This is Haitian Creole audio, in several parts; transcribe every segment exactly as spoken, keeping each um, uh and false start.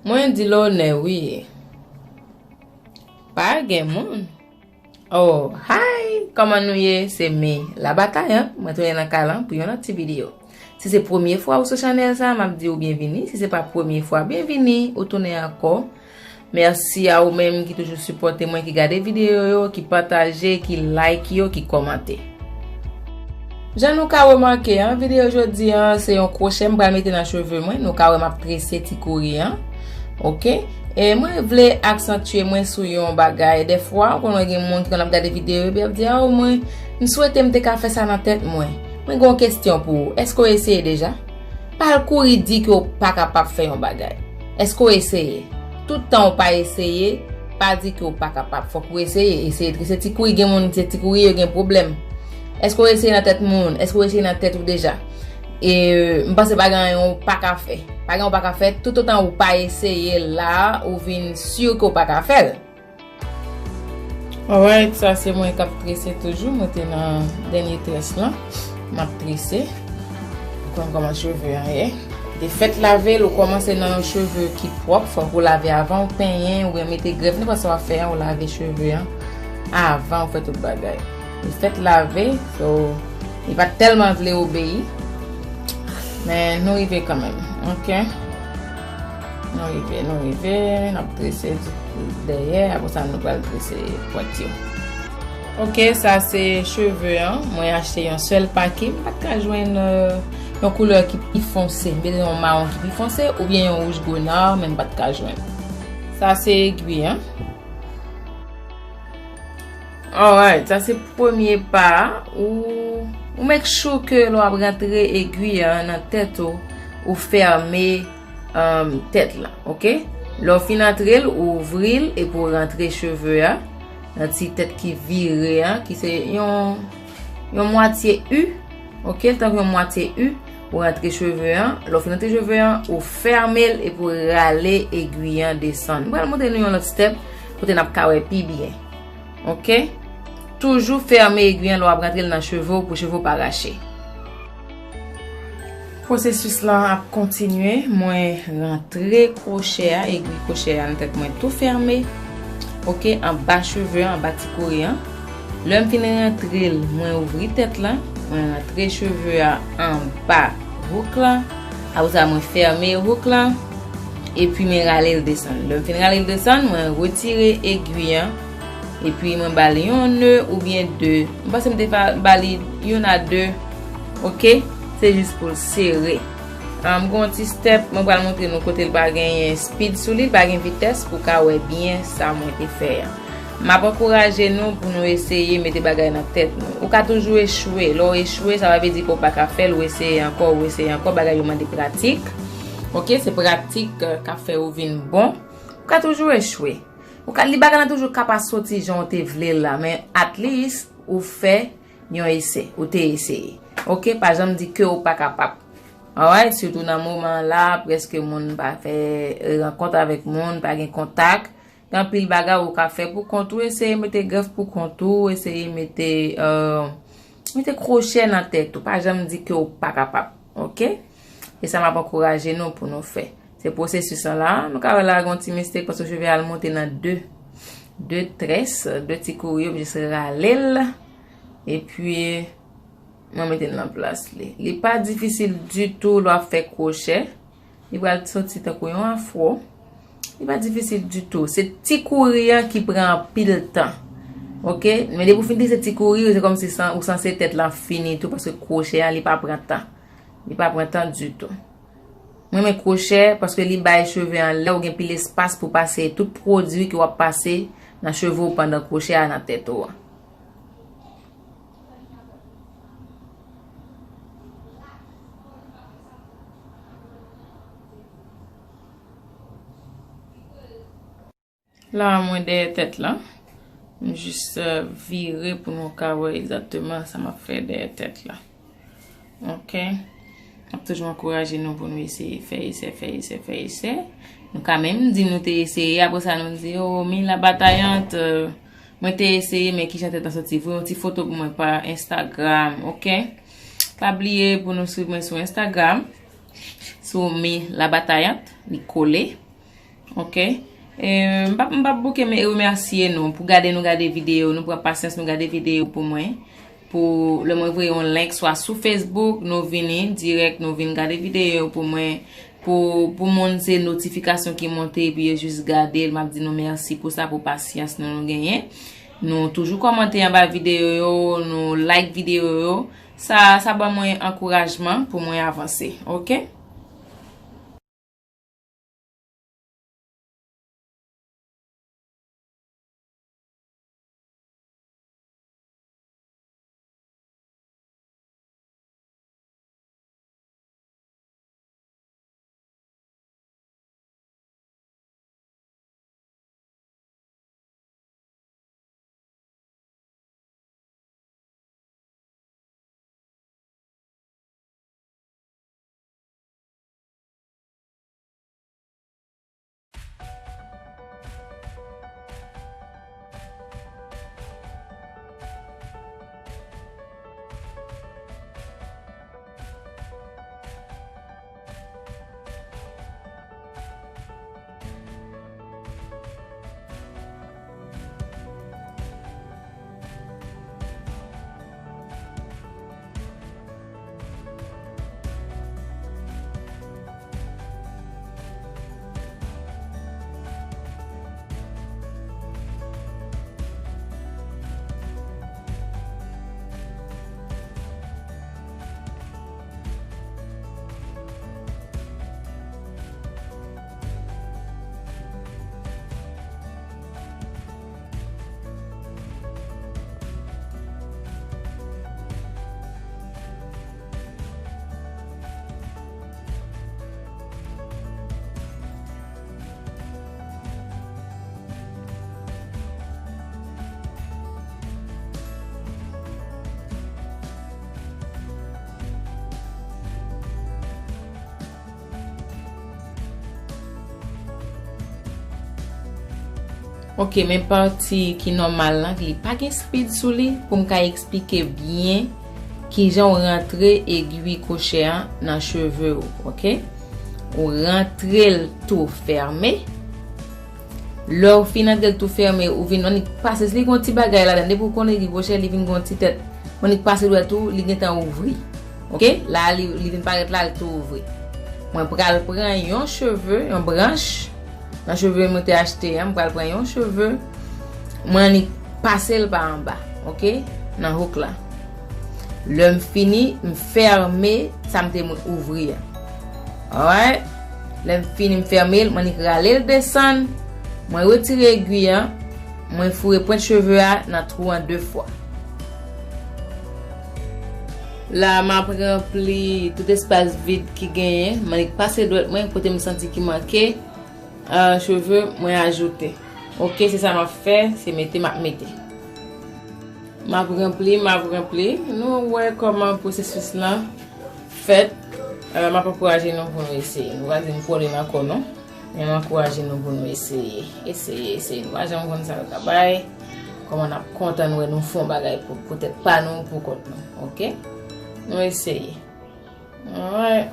Mwen di lonè wi. Pa gen moun. Oh, hi! Kòman nou ye? Se mi, Labatayant. Mwen tounen nan kay lan pou yon lòt ti videyo. Si se premye fwa ou sou chanèl sa, m ap di w byenvini. Si se pa premye fwa, byenvini, ou tounen ankò. Mèsi a ou menm ki toujou sipòte mwen, ki gade videyo yo, ki pataje, ki like yo, ki kòmante. Jan nou ka remake an, videyo jodi an, se yon kwochè m pral mete nan cheve mwen. Nou ka wè m ap trese ti kouri an. Oke? E mwen vle aksantye mwen sou yon bagay. Dèfwa, ou konnen gen moun ki konn ap gade videyo, epi ap di, "Ah, mwen, m swete m te ka fè sa nan tèt mwen." Mwen gen yon kesyon pou ou. Èske w eseye deja? Pa al kouri di ke w pa kapab fè yon bagay. Èske w eseye? Tout tan w pa eseye, pa di ke w pa kapab. Fòk ou eseye. Eseye trese ti kouri. Gen moun, se ti kouri yo gen pwoblèm. Èske w eseye nan tèt moun? Èske w eseye nan tèt ou deja? E, m panse pa gen anyen w pa ka fè. Pa gen w pa ka fè. Toutotan ou pa eseye la, ou vin si ke w pa ka fè l. Alright, sa se mwen k ap trese toujou. Mwen te nan dènye très lan. M ap trese. Ou konn kòman cheve an ye. Defèt lave l, ou kòmanse nan yon cheve ki pwòp, fòk ou lave avan ou penyen, oubyen mete grèf, nenpòt sa w ap fè an, ou lave cheve an avan ou fè tout bagay. Defèt lave, so, li pa t tèlman vle obeyi, men nou rive kanmenm, oke? Nou rive, nou rive, n ap trese dèyè, apre sa nou pral trese pwent yo. Oke, sa se cheve an. Mwen achte yon sèl pake. M pa t ka jwenn, euh, yon koulè ki pi fonse. M bezwen yon mawon ki pi fonse oubyen yon wouj grenad, men m pa t ka jwenn. Sa se egwi an. Alright, sa se premye pa a. Ou, ou make sure ke lè w ap rantre egwi an nan tèt ou, ou fèmen, um, tèt la, oke? Lè w fin antre l, ou ouvri l epi w rantre cheve a nan ti tèt ki vire an, ki se yon, yon mwatye U, oke? L tankou yon mwatye U, ou rantre cheve an. Lè w fin rantre cheve an, ou fèmen l epi w rale egwi an desann. Mwen pral montre nou yon lòt step kote n ap ka wè pi byen. Oke? Toujou fèmen egwi an lè w ap rantre l nan cheve w pou cheve w pa rache. Pwosesis lan ap kontinye. Mwen rantre kwochè a, egwi kwochè a nan tèt mwen tou fèmen. Oke, anba cheve an, anba ti kouri an. Lè m fin rantre l, mwen ouvri tèt lan, mwen rantre cheve a anba hook lan. Apre sa, mwen fèmen hook lan. Epi mwen rale l desann. Lè m fin rale l desann, mwen retire egwi an. Epi mwen ba l yon ne oubyen de. M panse m te fa-, ba li youn a de. Oke? Se jis pou l sere. Ah, m gen yon ti step, mwen pral montre nou kote l pa genyen speed sou li, l pa gen vitès pou w ka wè byen sa mwen te fè an. M ap ankouraje nou pou nou eseye mete bagay nan tèt nou. Ou ka toujou echwe. Lè w echwe, sa pa vle di ke w pa ka fè l, ou eseye ankò, ou eseye ankò, bagay yo mande pratik. Oke, se pratik, euh, k ap fè ou vin bon. Ou ka toujou echwe. Ou ka, li bagay lan toujou ka pa soti jan w te vle l la, men at least ou fè yon esè, ou te eseye. Oke, pa janm di ke ou pa kapab. Alright, sitou nan moman la, prèske moun pa fè rankont avèk moun, pa gen kontak. Gen anpil bagay ou ka fè pou kont ou, eseye mete grèf pou kont ou, eseye mete, euh, mete kwochè nan tèt ou, pa janm di ke ou pa kapab, oke? E sa m ap ankouraje nou pou nou fè. Se pwosesis lan la, nou ka wè la gen yon ti mistake paske cheve a al monte nan de, de très, de ti kouri, yo jis rale l. Epi, mwen mete l nan plas li. Li pa difisil ditou lè w ap fè kwochè. Li pral soti tankou yon afro. Li pa difisil ditou. Se ti kouri an ki pran anpil tan. Oke? Men depi w fin trese ti kouri, se kòmsi san-, ou sanse tèt lan fini tou, paske kwochè an, li pa pran tan. Li pa pran tan ditou. Mwen renmen kwochè, paske li bay cheve an lè ou gen pil espas pou pase tout pwodui ke w ap pase nan cheve w pandan kwochè a nan tèt ou an. La, mwen dèyè tèt la. M jis, euh, vire pou nou ka wè egzakteman sa m ap fè dèyè tèt la. Oke. M ap toujou ankouraje nou pou nou eseye fè esè, fè esè, fè esè. Nou ka menm di nou te eseye, apre sa nou di, "Oh, mi la batayant, euh, mwen te eseye, men kijan tèt lan soti." Voye yon ti foto pou mwen pa Instagram, oke? Pa bliye pou nou swiv mwen sou Instagram, sou mi la batayant, li kole. Ok. E, m p ap, m p ap bouke, men remèsye nou pou gade, nou gade videyo, nou pran pasyans, nou gade videyo pou mwen. Pou lè mwen voye yon link swa sou Facebook, nou vini dirèk, nou vin gade videyo pou mwen. Pou, pou moun se notifikasyon ki monte epi yo jis gade l, m ap di nou mèsi pou sa, pou pasyans nou, nou genyen. Nou toujou kòmante anba videyo yo, nou like videyo yo. Sa, sa ban mwen ankourajman pou mwen avanse, ok? Ok, men pati ki nòmal lan, li pa gen speed sou li, pou m ka eksplike byen kijan w rantre egwi kwochè an nan cheve w, ok? Ou rantre l tou fèmen. Lè w fin antre l tou fèmen, ou vin annik pase, si li gen yon ti bagay ladan, depi w konn egwi kwochè, li vin gen yon ti tèt, ou annik pase dwèt ou, li gentan ouvri. Ok? La, li, li vin parèt la, li tou ouvri. Mwen pral pran yon cheve, yon branch, nan cheve mwen te achte an, mwen pral pran yon cheve, mwen annik pase l pa anba, ok? Nan hook la. Lè m fini, m fèmen sa m te ouvri an. Alright? Lè m fini, m fèmen l, mwen annik rale l desann, mwen retire egwi an, mwen foure pwent cheve a nan twou an de fwa. La, m ap ranpli tout espas vid ki genyen. Mwen annik pase dwèt mwen kote m santi ki manke, ah, cheve, mwen ajoute. Ok, se sa m ap fè, se mete m ap mete. M ap ranpli, m ap ranpli. Nou wè kòman pwosesis lan fèt. Ah, m ap ankouraje nou pou nou eseye. Nou pa di m pwoblèm ankò non. Men m ankouraje nou pou nou eseye. Eseye, eseye. Nou pa janm konn sa yo ka bay. Kòman n ap kontan nou wè nou fè yon bagay pou, pou tèt pa nou, pou kont nou. Ok? Nou eseye. Alright.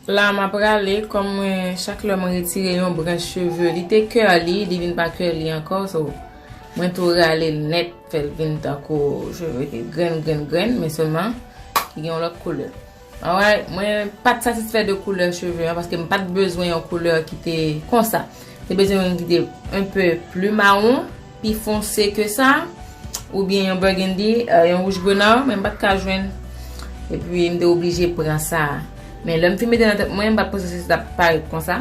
La, m ap rale, kòm mwen, chak lè mwen retire yon branch cheve, li te curly, li vin pa curly ankò, so, mwen tou rale l nèt, fè l vin tankou cheve ki grenn, grenn, grenn, men sèlman, ki gen yon lòt koulè. Alright, mwen pa t satisfè de koulè cheve an, paske m pa t bezwen yon koulè ki te konsa. Te bezwen yon ki te un peu plus marron, pi fonse ke sa, oubyen yon burgundy, euh, yon wouj grenad, men m pa t ka jwenn. Epi m te oblije pran sa. Men lè m fin mete nan tèt mwen, m pa t panse se t ap parèt konsa.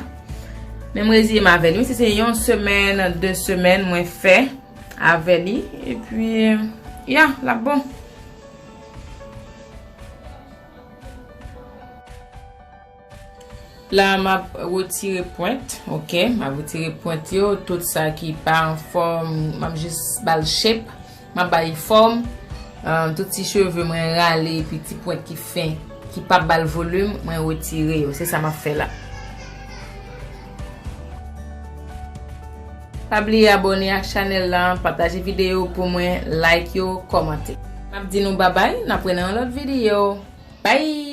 Men m reziye m avè li. Menm si se yon semèn, de semèn, mwen fè avè li. Epi, ya, l ap bon. La, m ap retire pwent, ok? M ap retire pwent yo, tout sa ki pa anfòm, m ap jis ba l shape, m ap ba li fòm. Ah, tout ti cheve mwen rale, epi ti pwent ki fen, ki pa ba l volim, mwen retire yo. Se sa m ap fè la. Pa bliye abòne ak chanèl la, pataje videyo pou mwen, like yo, kòmante. M ap di nou babay, n ap wè nan yon lòt videyo. Bye!